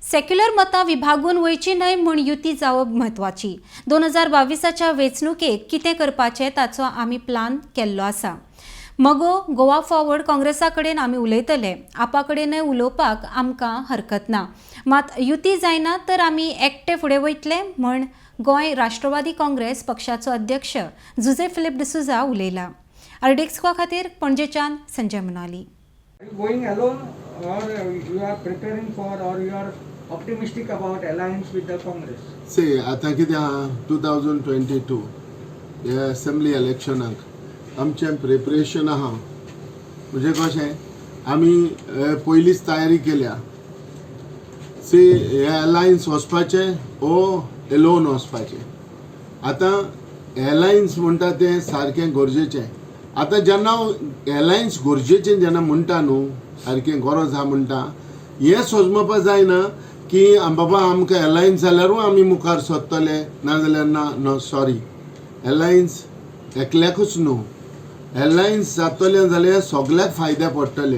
Secular मतां विभागून वयची न्हय म्हूण युती जावप म्हत्वाची. 2022च्या वेंचणुकेक कितें करपाचें ताचो आमी प्लान केल्लो आसा. मगो, गोवा फॉरवर्ड, काँग्रेसा कडेन आमी उलयतले. आपा कडेनय उलोवपाक आमकां हरकत ना. मात युती जायना तर आमी एकटे फुडें वयतले म्हूण गोंय राष्ट्रवादी काँग्रेस पक्षाचो अध्यक्ष जुझे फिलीप डिसुजा उलयला. आरडीएक्स खातीर पणजेच्यान Sanjay Manali. Are you going alone or you are preparing for or you are optimistic about alliance with the Congress? See, आतां कितें आहा, 2022 हे असेंब्ली इलेक्शनाक आमचें प्रिपरेशन आहा. म्हणजे कशें, आमी पयलींच तयारी केल्या. सी, हे अलायन्स वचपाचें ओ एलोन वचपाचें. आतां एलायन्स म्हणटा तें सारकें गरजेचें. आतां जेन्ना एलायन्स गरजेचें जेन्ना म्हणटा न्हू, सारकें गरज आहा म्हणटा, हें समजपा जायना की बाबा आमकां एलायन्स जाल्यारूय आमी मुखार सरतले, नाजाल्यार ना. नो, सॉरी, एलायन्स एकल्याकूच न्हू. एलायन्स जातलें जाल्यार सगल्याक फायद्या पडटले.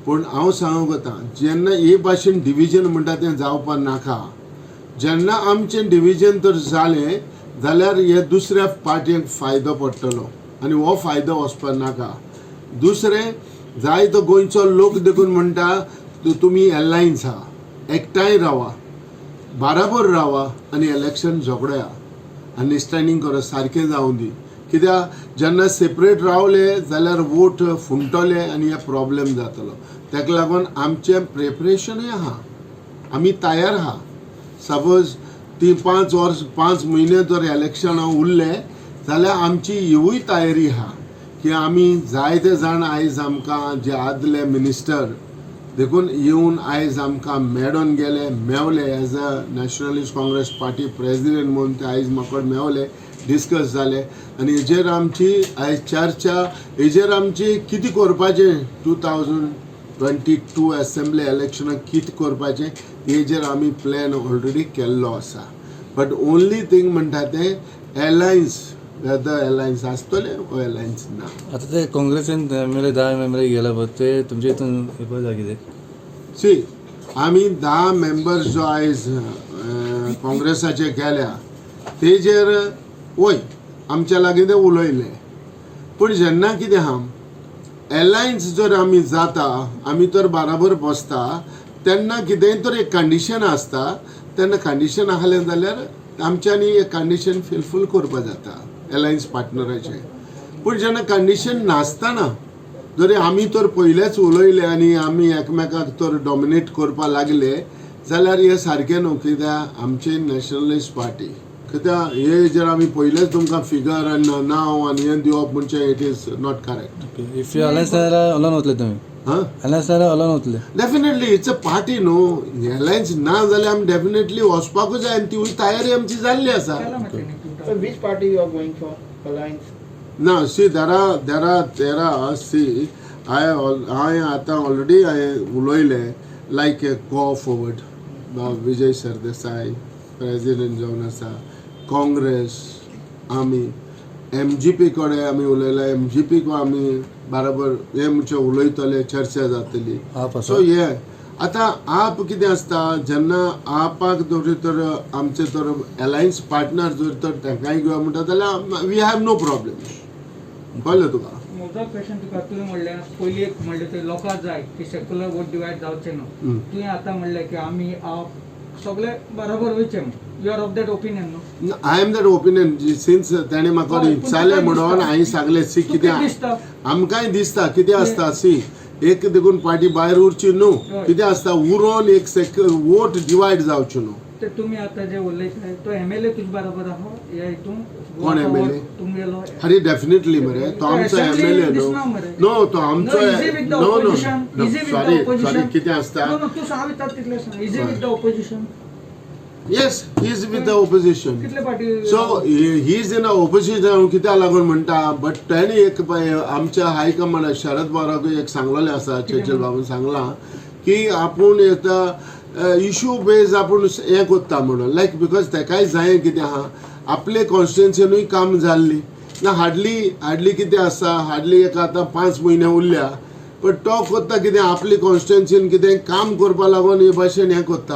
पूण हांव सांगूंक वता, जेन्ना हे भाशेन डिविजन म्हणटा तें जावपाक नाका. जेन्ना आमचें डिविजन तर जालें जाल्यार हे दुसऱ्या पार्टयेक फायदो पडटलो आनी हो फायदो वचपाक नाका. दुसरें, जाय तो गोंयचो लोक देखून म्हणटा, तुमी एलायन्स आहा, एकठांय रावा, बाराबर रावा आनी इलेक्शन झगडया, अंडरस्टँडींग करा, सारकें जावं दी. कित्याक जेन्ना सेपरेट रावले जाल्यार वोट फुंटले आनी हे प्रॉब्लेम जातलो. ताका लागून आमचें प्रिपरेशनूय आहा, आमी तयार आहा. सपोज ती 5 वर्स, 5 म्हयने जर इलेक्शनां उरले जाल्यार आमची हिवूय तयारी आहा की आमी जायते जाण आयज आमकां जे आदले मिनिस्टर देखून येवन आयज आमकां मेळोन गेले, मेवले. As a Nationalist Congress Party president म्हणून ते आयज म्हाका मेवले, डिस्कस जाले आनी हेजेर आमची आयज चर्चा, हेजेर आमची कितें करपाचें, 2022 असेंब्ली इलेक्शनाक कितें करपाचें, हेजेर आमी प्लॅन ऑलरेडी केल्लो आसा. बट ओनली थींग म्हणटा तें एलायन्स, वेदर एलायन्स आसतलें वो एलायन्स ना. आता ते काँग्रेसीन M L A, 10 M L A गेला पळय, ते तुमच्या हितून येवपा जाय कितें? सी, आमी 10 मेंबर्स जो आयज काँग्रेसाचे गेल्या तेजेर वय आमच्या लागीं ते उलयले. पूण जेन्ना कितें आहा, एलायन्स जर आमी जाता, आमी तर बाराबर बसता, तेन्ना कितेंय तर एक कंडिशन आसता. तेन्ना कंडिशन आसलें जाल्यार आमच्यांनी एक कंडिशन फुलफील करपा जाता एलायन्स पार्टनराचें. पूण जेन्ना कंडिशन नासतना जरी आमी तर पयलेच उलयले आनी आमी एकमेकाक तर डॉमिनेट करपा लागले जाल्यार हें सारकें न्हू. कित्याक आमची नॅशनलिस्ट पार्टी, कित्याक हे जर आमी पयलेच तुमकां फिगर आनी नांव आनी हें दिवप म्हणजे it is not correct. Okay, if you alliance जाल्यार अलोन वतले तुमी? हां. अलायन्स जाल्यार अलोन वतले? डेफिनेटली, it's a party न्हू. एलायन्स ना जाल्यार आमी डेफिनेटली वचपाकूच जाय आनी तिवूय तयारी आमची जाल्ली आसा. केला मरे तेणी. So which party you are going for alliance? ना, see, there are, see, हांवें आतां ऑलरेडी हांवें उलयलें, लायक गोवा फॉरवर्ड, विजय सरदेसाय प्रेजिडेंट जावन आसा, काँग्रेस, आमी एमजीपी कडेन आमी उलयला. एमजीपी आमी बराबर हे म्हणजे उलयतले, चर्चा जातली. आप आसा. सो हे आतां आप कितें आसता, जेन्ना आपाक जर तर आमचे तर एलायन्स पार्टनर जर तर तांकांय घेवया म्हणटा जाल्यार we have no problem. कळ्ळें तुका? म्हजो क्वेश्चन तुका, तुवें म्हणलें पयलीं एक म्हणलें ते लोकांक जाय की सेक्युलर वोट डिवायड जावचें न्हू. तुवें आतां म्हणलें की आमी आप सगळे बरोबर वयचे म्हूण. You are of that opinion न्हू? I am that opinion since तेणें म्हाका हय, पूण विचारलें तुका म्हणून दिसता. हांवें सांगलें. सी, तुका कितें दिसता? आमकांय दिसता. कितें आसता, सी, एक देखून पार्टी भायर उरची न्हू. कितें आसता, उरोन एक सेक वोट डिवायड जावचो न्हू. ते तुमी आतां जे उलयताय तो एमएलए तुजे बरोबर आहा ह्या हितून? कोण MLA? तुमगेलो. अरे, डेफिनेटली मरे, तो आमचो एमएलए न्हू. दिसना मरे. नो, तो आमचो. No, is he with the no no opposition? Is he with the sorry. opposition? Sorry, कितें आसता. No, तूं सांग विचार तितलें सांग. Is he with the opposition? Yes, he is with the opposition. कितले party? So he is in opposition कित्याक लागून म्हणटा, बट तेणी एक पळय आमच्या हायकमांड शरद पवाराकूय एक सांगलेलें आसा, चर्चिल बाबून सांगलां की आपूण आतां इशू बेज आपूण हें कोत्ता म्हणून, लायक because तेकाय जाय कितें आहा, आपले कॉन्स्टिट्युन्सीनूय काम जाल्ली ना. हार्डली हार्डली कितें आसा, हार्डली एक आतां 5 म्हयने उरल्या. पण तो कोत्ता कितें आपली कॉन्स्टिट्युएन्सीन कितें काम करपा लागून हे भाशेन हें कोत्ता.